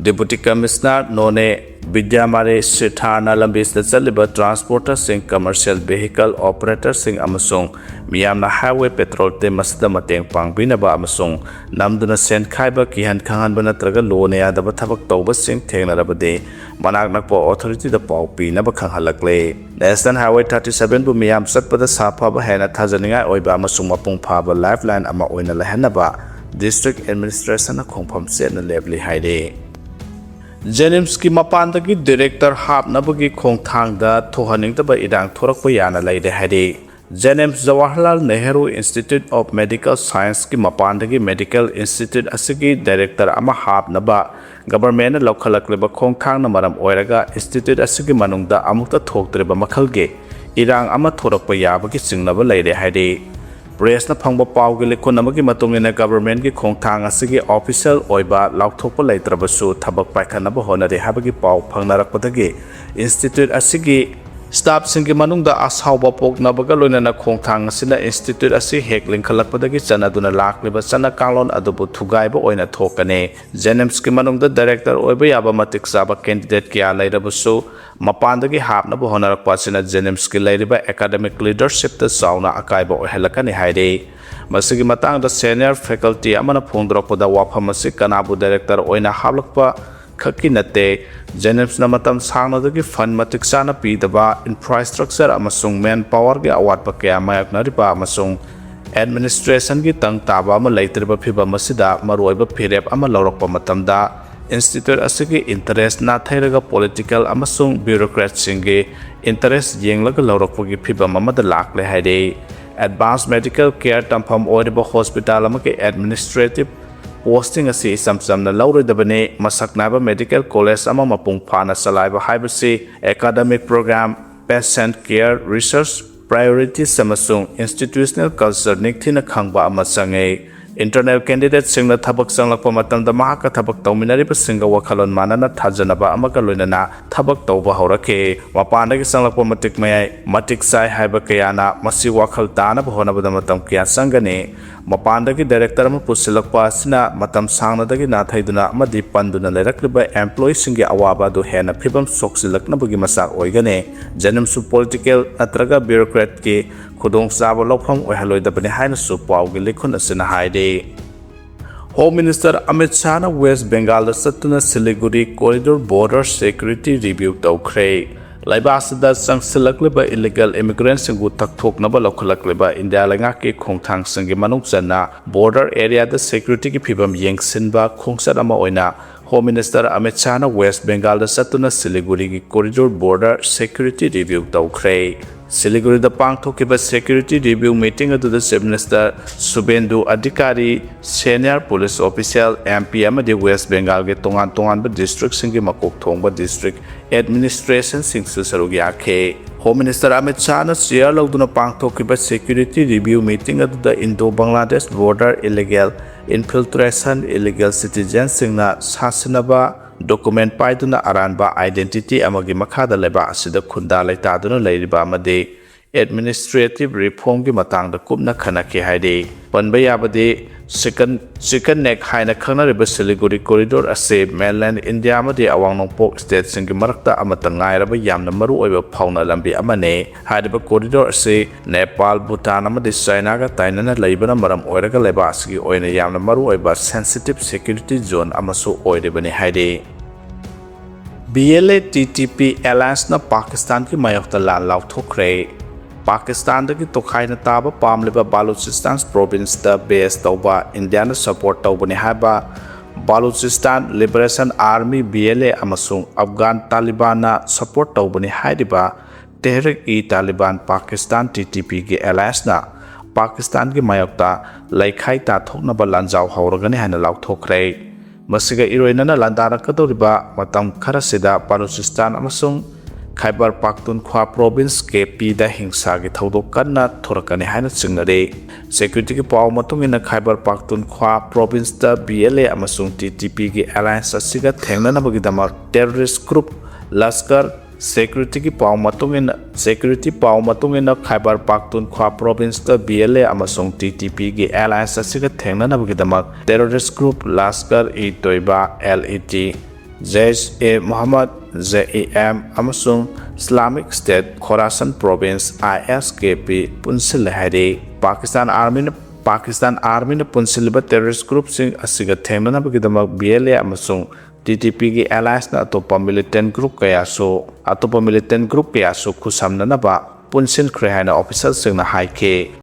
Deputy Commissioner ꯅꯣꯅꯦ ꯕꯤꯗ꯭ꯌꯥꯃꯥꯔꯤ ꯁꯤꯊꯥꯔꯅ ꯂꯝꯕꯤꯁꯤꯗ ꯆꯠꯂꯤꯕ transporterꯁꯤꯡ, commercial vehicle operatorꯁꯤꯡ ꯑꯃꯁꯨꯡ ꯃꯤꯌꯥꯝꯅ highway patrol team ꯑꯁꯤꯗ ꯃꯇꯦꯡ ꯄꯥꯡꯕꯤꯅꯕ ꯑꯃꯁꯨꯡ ꯅꯝꯗꯨꯅ ꯁꯦꯟ ꯈꯥꯏꯕ, ꯀꯤꯍꯟ ꯈꯪꯍꯟꯕ ꯅꯠꯇ꯭ꯔꯒ ꯂꯣꯟꯅ ꯌꯥꯗꯕ ꯊꯕꯛ ꯇꯧꯕꯁꯤꯡ ꯊꯦꯡꯅꯔꯕꯗꯤ ꯃꯅꯥꯛ ꯅꯛꯄ authorityꯗ ꯄꯥꯎ ꯄꯤꯅꯕ ꯈꯪꯍꯜꯂꯛꯂꯦ꯫ National Highway thirty sevenꯕꯨ ꯃꯤꯌꯥꯝ ꯆꯠꯄꯗ ꯁꯥꯐꯕ, ꯍꯦꯟꯅ ꯊꯥꯖꯅꯤꯡꯉꯥꯏ ꯑꯣꯏꯕ ꯑꯃꯁꯨꯡ ꯃꯄꯨꯡ ꯐꯥꯕ lifeline ꯑꯃ ꯑꯣꯏꯅ ꯂꯩꯍꯟꯅꯕ district administrationꯅ ꯈꯣꯡꯐꯝ ꯆꯦꯠꯅ ꯂꯦꯞꯂꯤ ꯍꯥꯏꯔꯤ꯫ JNIMSꯀꯤ ꯃꯄꯥꯟꯗꯒꯤ director ꯍꯥꯞꯅꯕꯒꯤ ꯈꯣꯡꯊꯥꯡꯗ ꯊꯣꯛꯍꯟꯅꯤꯡꯗꯕ ꯏꯔꯥꯡ ꯊꯣꯔꯛꯄ ꯌꯥꯅ ꯂꯩꯔꯦ ꯍꯥꯏꯔꯤ꯫ JNIMS Jawaharlal Nehru Institute of Medical Scienceꯀꯤ ꯃꯄꯥꯟꯗꯒꯤ medical institute ꯑꯁꯤꯒꯤ director ꯑꯃ ꯍꯥꯞꯅꯕ governmentꯅ ꯂꯧꯈꯠꯂꯛꯂꯤꯕ ꯈꯣꯡꯊꯥꯡꯅ ꯃꯔꯝ ꯑꯣꯏꯔꯒ institute ꯑꯁꯤꯒꯤ ꯃꯅꯨꯡꯗ ꯑꯃꯨꯛꯇ ꯊꯣꯛꯇ꯭ꯔꯤꯕ ꯃꯈꯜꯒꯤ ꯏꯔꯥꯡ ꯑꯃ ꯊꯣꯔꯛꯄ ꯌꯥꯕꯒꯤ ꯆꯤꯡꯅꯕ ꯂꯩꯔꯦ ꯍꯥꯏꯔꯤ꯫ Pressꯅ ꯐꯪꯕ ꯄꯥꯎꯒꯤ ꯂꯤꯈꯨꯟ ꯑꯃꯒꯤ ꯃꯇꯨꯡ ꯏꯟꯅ governmentꯀꯤ ꯈꯣꯡꯊꯥꯡ ꯑꯁꯤꯒꯤ official ꯑꯣꯏꯕ ꯂꯥꯎꯊꯣꯛꯄ ꯂꯩꯇ꯭ꯔꯕꯁꯨ ꯊꯕꯛ ꯄꯥꯏꯈꯠꯅꯕ ꯍꯣꯠꯅꯔꯤ ꯍꯥꯏꯕꯒꯤ ꯄꯥꯎ ꯐꯪꯅꯔꯛꯄꯗꯒꯤ institute ꯑꯁꯤꯒꯤ staffꯁꯤꯡꯒꯤ ꯃꯅꯨꯡꯗ ꯑꯁꯥꯎꯕ ꯄꯣꯛꯅꯕꯒ ꯂꯣꯏꯅꯅ ꯈꯣꯡꯊꯥꯡ ꯑꯁꯤꯅ institute ꯑꯁꯤ ꯍꯦꯛ ꯂꯤꯡꯈꯠꯂꯛꯄꯗꯒꯤ ꯆꯠꯅꯗꯨꯅ ꯂꯥꯛꯂꯤꯕ ꯆꯠꯅ ꯀꯥꯡꯂꯣꯟ ꯑꯗꯨꯕꯨ ꯊꯨꯒꯥꯏꯕ ꯑꯣꯏꯅ ꯊꯣꯛꯀꯅꯤ꯫ JNIMSꯀꯤ ꯃꯅꯨꯡꯗ director ꯑꯣꯏꯕ ꯌꯥꯕ ꯃꯇꯤꯛ ꯆꯥꯕ candidate ꯀꯌꯥ ꯂꯩꯔꯕꯁꯨ ꯃꯄꯥꯟꯗꯒꯤ ꯍꯥꯞꯅꯕ ꯍꯣꯠꯅꯔꯛꯄ ꯑꯁꯤꯅ JNIMSꯀꯤ ꯂꯩꯔꯤꯕ academic leadershipꯇ ꯆꯥꯎꯅ ꯑꯀꯥꯏꯕ ꯑꯣꯏꯍꯜꯂꯛꯀꯅꯤ ꯍꯥꯏꯔꯤ꯫ ꯃꯁꯤꯒꯤ ꯃꯇꯥꯡꯗ senior faculty ꯑꯃꯅ ꯐꯣꯡꯗꯣꯔꯛꯄꯗ ꯋꯥꯐꯝ ꯑꯁꯤ ꯀꯅꯥꯕꯨ director ꯑꯣꯏꯅ ꯍꯥꯞꯂꯛꯄ ꯈꯛꯀꯤ ꯅꯠꯇꯦ, JNIMSꯅ ꯃꯇꯝ ꯁꯥꯡꯅꯗꯒꯤ fund ꯃꯇꯤꯛ ꯆꯥꯅ ꯄꯤꯗꯕ, infrastructure ꯑꯃꯁꯨꯡ manpowerꯒꯤ ꯑꯋꯥꯠꯄ ꯀꯌꯥ ꯃꯥꯌꯣꯛꯅꯔꯤꯕ ꯑꯃꯁꯨꯡ administrationꯒꯤ ꯇꯪ ꯇꯥꯕ ꯑꯃ ꯂꯩꯇ꯭ꯔꯤꯕ ꯐꯤꯚꯝ ꯑꯁꯤꯗ ꯃꯔꯨꯑꯣꯏꯕ ꯐꯤꯔꯦꯞ ꯑꯃ ꯂꯧꯔꯛꯄ ꯃꯇꯝꯗ institute ꯑꯁꯤꯒꯤ interest ꯅꯥꯊꯩꯔꯒ political ꯑꯃꯁꯨꯡ bureaucratꯁꯤꯡꯒꯤ interest ꯌꯦꯡꯂꯒ ꯂꯧꯔꯛꯄꯒꯤ ꯐꯤꯚꯝ ꯑꯃꯗ ꯂꯥꯛꯂꯦ ꯍꯥꯏꯔꯤ꯫ Advanced medical care ꯇꯝꯐꯝ ꯑꯣꯏꯔꯤꯕ hospital ꯑꯃꯒꯤ administrative posting ꯑꯁꯤ ꯏꯆꯝ ꯆꯝꯅ ꯂꯧꯔꯣꯏꯗꯕꯅꯤ꯫ ꯃꯁꯛ ꯅꯥꯏꯕ medical college ꯑꯃ ꯃꯄꯨꯡ ꯐꯥꯅ ꯆꯂꯥꯏꯕ ꯍꯥꯏꯕꯁꯤ academic program, patient care, research priorities ꯑꯃꯁꯨꯡ institutional culture ꯅꯤꯡꯊꯤꯅ ꯈꯪꯕ ꯑꯃ ꯆꯪꯉꯤ꯫ Internal candidateꯁꯤꯡꯅ ꯊꯕꯛ ꯆꯪꯂꯛꯄ ꯃꯇꯝꯗ ꯃꯍꯥꯛꯀ ꯊꯕꯛ ꯇꯧꯃꯤꯟꯅꯔꯤꯕꯁꯤꯡꯒ ꯋꯥꯈꯜꯂꯣꯟ ꯃꯥꯟꯅꯅ ꯊꯥꯖꯅꯕ ꯑꯃꯒ ꯂꯣꯏꯅꯅ ꯊꯕꯛ ꯇꯧꯕ ꯍꯧꯔꯛꯈꯤ꯫ ꯃꯄꯥꯟꯗꯒꯤ ꯆꯪꯂꯛꯄ ꯃꯇꯤꯛ ꯃꯌꯥꯏ ꯃꯇꯤꯛ ꯆꯥꯏ ꯍꯥꯏꯕ ꯀꯌꯥꯅ ꯃꯁꯤ ꯋꯥꯈꯜ ꯇꯥꯅꯕ ꯍꯣꯠꯅꯕꯗ ꯃꯇꯝ ꯀꯌꯥ ꯆꯪꯒꯅꯤ꯫ ꯃꯄꯥꯟꯗꯒꯤ director ꯑꯃ ꯄꯨꯁꯤꯜꯂꯛꯄ ꯑꯁꯤꯅ ꯃꯇꯝ ꯁꯥꯡꯅꯗꯒꯤ ꯅꯥꯊꯩꯗꯨꯅ ꯑꯃꯗꯤ ꯄꯟꯗꯨꯅ ꯂꯩꯔꯛꯂꯤꯕ employeeꯁꯤꯡꯒꯤ ꯑꯋꯥꯕ ꯑꯗꯨ ꯍꯦꯟꯅ ꯐꯤꯕꯝ ꯁꯣꯛꯆꯤꯜꯂꯛꯅꯕꯒꯤ ꯃꯆꯥꯛ ꯑꯣꯏꯒꯅꯤ꯫ ꯖꯦꯅꯤꯝꯁꯁꯨ political ꯅꯠꯇ꯭ꯔꯒ bureaucratꯀꯤ ꯈꯨꯗꯣꯡꯆꯥꯕ ꯂꯧꯐꯝ ꯑꯣꯏꯍꯜꯂꯣꯏꯗꯕꯅꯤ ꯍꯥꯏꯅꯁꯨ ꯄꯥꯎꯒꯤ ꯂꯤꯈꯨꯟ ꯑꯁꯤꯅ ꯍꯥꯏꯔꯤ꯫ Home Minister ꯑꯃꯤꯠ ꯁꯥꯍꯅ ꯋꯦꯁ ꯕꯦꯡꯒꯥꯜꯗ ꯆꯠꯇꯨꯅ Siliguri corridor border security review ꯇꯧꯈ꯭ꯔꯦ꯫ ꯂꯩꯕꯥꯛ ꯑꯁꯤꯗ ꯆꯪꯁꯤꯜꯂꯛꯂꯤꯕ illegal immigrantꯁꯤꯡꯕꯨ ꯊꯛꯊꯣꯛꯅꯕ ꯂꯧꯈꯠꯂꯛꯂꯤꯕ ꯏꯟꯗꯤꯌꯥ ꯂꯩꯉꯥꯛꯀꯤ ꯈꯣꯡꯊꯥꯡꯁꯤꯡꯒꯤ ꯃꯅꯨꯡ ꯆꯟꯅ border areaꯗ securityꯒꯤ ꯐꯤꯕꯝ ꯌꯦꯡꯁꯤꯟꯕ ꯈꯣꯡꯆꯠ ꯑꯃ ꯑꯣꯏꯅ Home Minister ꯑꯃꯤꯠ ꯁꯥꯍꯅ ꯋꯦꯁ ꯕꯦꯡꯒꯥꯜꯗ ꯆꯠꯇꯨꯅ ꯁꯤꯂꯤꯒꯨꯔꯤꯒꯤ corridor border security review ꯇꯧꯈ꯭ꯔꯦ꯫ ꯁꯤꯂꯤꯒꯨꯔꯤꯗ ꯄꯥꯡꯊꯣꯛꯈꯤꯕ security review meeting ꯑꯗꯨꯗ Chief Minister ꯁꯨꯕꯦꯟꯗꯨ ꯑꯙꯤꯀꯥꯔꯤ, senior police official, MP ꯑꯃꯗꯤ ꯋꯦꯁ ꯕꯦꯡꯒꯥꯜꯒꯤ ꯇꯣꯉꯥꯟ ꯇꯣꯉꯥꯟꯕ districtꯁꯤꯡꯒꯤ ꯃꯀꯣꯛ ꯊꯣꯡꯕ district administrationꯁꯤꯡꯁꯨ ꯁꯔꯨꯛ ꯌꯥꯈꯤ꯫ Home Minister ꯑꯃꯤꯠ ꯁꯥꯍꯅ chair ꯂꯧꯗꯨꯅ ꯄꯥꯡꯊꯣꯛꯈꯤꯕ security review meeting ꯑꯗꯨꯗ Indo Bangladesh border illegal infiltration, illegal citizenꯁꯤꯡꯅ ꯁꯥꯁꯤꯟꯅꯕ document ꯄꯥꯏꯗꯨꯅ ꯑꯔꯥꯟꯕ identity ꯑꯃꯒꯤ ꯃꯈꯥꯗ ꯂꯩꯕꯥꯛ ꯑꯁꯤꯗ ꯈꯨꯟꯗꯥ ꯂꯩꯇꯥꯗꯨꯅ ꯂꯩꯔꯤꯕ ꯑꯃꯗꯤ administrative reformꯒꯤ ꯃꯇꯥꯡꯗ ꯀꯨꯞꯅ ꯈꯟꯅꯈꯤ ꯍꯥꯏꯔꯤ꯫ ꯄꯟꯕ ꯌꯥꯕꯗꯤ chicken, chicken neck ꯍꯥꯏꯅ ꯈꯪꯅꯔꯤꯕ ꯁꯤꯂꯤꯒꯨꯔꯤ corridor ꯑꯁꯤ mainland India ꯑꯃꯗꯤ ꯑꯋꯥꯡ ꯅꯣꯡꯄꯣꯛ stateꯁꯤꯡꯒꯤ ꯃꯔꯛꯇ ꯑꯃꯠꯇ ꯉꯥꯏꯔꯕ ꯌꯥꯝꯅ ꯃꯔꯨꯑꯣꯏꯕ ꯐꯥꯎꯅ ꯂꯝꯕꯤ ꯑꯃꯅꯤ꯫ ꯍꯥꯏꯔꯤꯕ corridor ꯑꯁꯤ ꯅꯦꯄꯥꯜ, ꯚꯨꯇꯥꯟ ꯑꯃꯗꯤ ꯆꯥꯏꯅꯥꯒ ꯇꯥꯏꯅꯅ ꯂꯩꯕꯅ ꯃꯔꯝ ꯑꯣꯏꯔꯒ ꯂꯩꯕꯥꯛ ꯑꯁꯤꯒꯤ ꯑꯣꯏꯅ ꯌꯥꯝꯅ ꯃꯔꯨꯑꯣꯏꯕ sensitive security zone ꯑꯃꯁꯨ ꯑꯣꯏꯔꯤꯕꯅꯤ ꯍꯥꯏꯔꯤ꯫ BLA TTP allianceꯅ ꯄꯥꯀꯤꯁꯇꯥꯟꯒꯤ ꯃꯥꯌꯣꯛꯇ ꯂꯥꯟ ꯂꯥꯎꯊꯣꯛꯈ꯭ꯔꯦ꯫ ꯄꯥꯀꯤꯁꯇꯥꯟꯗꯒꯤ ꯇꯣꯈꯥꯏꯅ ꯇꯥꯕ ꯄꯥꯝꯂꯤꯕ ꯕꯥꯂꯨꯆꯤꯁꯇꯥꯟ provinceꯇ base ꯇꯧꯕ ꯏꯟꯗꯤꯌꯥꯅ support ꯇꯧꯕꯅꯤ ꯍꯥꯏꯕ Balochistan Liberation Army, BLA, ꯑꯃꯁꯨꯡ ꯑꯐꯒꯥꯟ ꯇꯥꯂꯤꯕꯥꯟꯅ support ꯇꯧꯕꯅꯤ ꯍꯥꯏꯔꯤꯕ Tehrik-e-Taliban Pakistan, TTPꯒꯤ allianceꯅ ꯄꯥꯀꯤꯁꯇꯥꯟꯒꯤ ꯃꯥꯌꯣꯛꯇ ꯂꯩꯈꯥꯏ ꯇꯥꯊꯣꯛꯅꯕ ꯂꯥꯟꯖꯥꯎ ꯍꯧꯔꯒꯅꯤ ꯍꯥꯏꯅ ꯂꯥꯎꯊꯣꯛꯈ꯭ꯔꯦ꯫ ꯃꯁꯤꯒ ꯏꯔꯣꯏꯅꯅ ꯂꯥꯟꯗꯥꯔꯛꯀꯗꯧꯔꯤꯕ ꯃꯇꯝ ꯈꯔꯁꯤꯗ ꯕꯂꯨꯆꯤꯁꯇꯥꯟ ꯑꯃꯁꯨꯡ ꯈꯥꯏꯕꯔ ꯄꯥꯈꯇꯨꯟꯈ꯭ꯋꯥ ꯄ꯭ꯔꯣꯚꯤꯟꯁ ꯀꯦ ꯄꯤꯗ ꯍꯤꯡꯁꯥꯒꯤ ꯊꯧꯗꯣꯛ ꯀꯟꯅ ꯊꯣꯔꯛꯀꯅꯤ ꯍꯥꯏꯅ ꯆꯤꯡꯅꯔꯤ꯫ ꯁꯦꯀ꯭ꯌꯨꯔꯤꯇꯤꯒꯤ ꯄꯥꯎ ꯃꯇꯨꯡ ꯏꯟꯅ, ꯈꯥꯏꯕꯔ ꯄꯥꯈꯇꯨꯟꯈ꯭ꯋꯥ ꯄ꯭ꯔꯣꯚꯤꯟꯁꯇ ꯕꯤ ꯑꯦꯜ ꯑꯦ ꯑꯃꯁꯨꯡ ꯇꯤ ꯇꯤ ꯄꯤꯒꯤ ꯑꯦꯂꯥꯌꯟꯁ ꯑꯁꯤꯒ ꯊꯦꯡꯅꯅꯕꯒꯤꯗꯃꯛ ꯇꯦꯔꯣꯔꯤꯁ ꯒ꯭ꯔꯨꯞ ꯂꯁꯀꯔ ꯁꯦꯀ꯭ꯌꯨꯔꯤꯇꯤꯒꯤ ꯄꯥꯎ ꯃꯇꯨꯡ ꯏꯟꯅ, ꯁꯦꯀ꯭ꯌꯨꯔꯤꯇꯤ ꯄꯥꯎ ꯃꯇꯨꯡ ꯏꯟꯅ, ꯈꯥꯏꯕꯔ ꯄꯥꯈꯇꯨꯟꯈ꯭ꯋꯥ ꯄ꯭ꯔꯣꯚꯤꯟꯁꯇ ꯕꯤ ꯑꯦꯜ ꯑꯦ ꯑꯃꯁꯨꯡ ꯇꯤ ꯇꯤ ꯄꯤꯒꯤ ꯑꯦꯂꯥꯌꯟꯁ ꯑꯁꯤꯒ ꯊꯦꯡꯅꯅꯕꯒꯤꯗꯃꯛ terrorist group Lashkar E ꯇꯣꯏꯕꯥ, L E T, ꯖꯩꯁ ꯑꯦ ꯃꯣꯍꯝꯃꯗ, ꯖꯦ ꯏ ꯑꯦꯝ, ꯑꯃꯁꯨꯡ ꯏꯁꯂꯥꯃꯤꯛ ꯁ꯭ꯇꯦꯠ ꯈꯣꯔꯥꯁꯟ ꯄ꯭ꯔꯣꯚꯤꯟꯁ, ꯑꯥꯏ ꯑꯦꯁ ꯀꯦ ꯄꯤ, ꯄꯨꯟꯁꯤꯜꯂꯦ ꯍꯥꯏꯔꯤ꯫ ꯄꯥꯀꯤꯁꯇꯥꯟ ꯑꯥꯔꯃꯤꯅ, ꯄꯥꯀꯤꯁꯇꯥꯟ ꯑꯥꯔꯃꯤꯅ ꯄꯨꯟꯁꯤꯜꯂꯤꯕ ꯇꯦꯔꯣꯔꯤꯁ ꯒ꯭ꯔꯨꯞꯁꯤꯡ ꯑꯁꯤꯒ ꯊꯦꯡꯅꯅꯕꯒꯤꯗꯃꯛ ꯕꯤ ꯑꯦꯜ ꯑꯦ ꯑꯃꯁꯨꯡ ꯇꯤ ꯇꯤ ꯄꯤꯒꯤ ꯑꯦꯂꯥꯌꯟꯁꯅ ꯑꯇꯣꯞꯄ ꯃꯤꯂꯤꯇꯦꯟ ꯒ꯭ꯔꯨꯞ ꯀꯌꯥꯁꯨ, ꯑꯇꯣꯞꯄ ꯃꯤꯂꯤꯇꯦꯟ ꯒ꯭ꯔꯨꯞ ꯀꯌꯥꯁꯨ ꯈꯨꯠꯁꯝꯅꯅꯕ ꯄꯨꯟꯁꯤꯟꯈ꯭ꯔꯦ ꯍꯥꯏꯅ ꯑꯣꯐꯤꯁꯤꯌꯦꯜꯁꯤꯡꯅ ꯍꯥꯏꯈꯤ꯫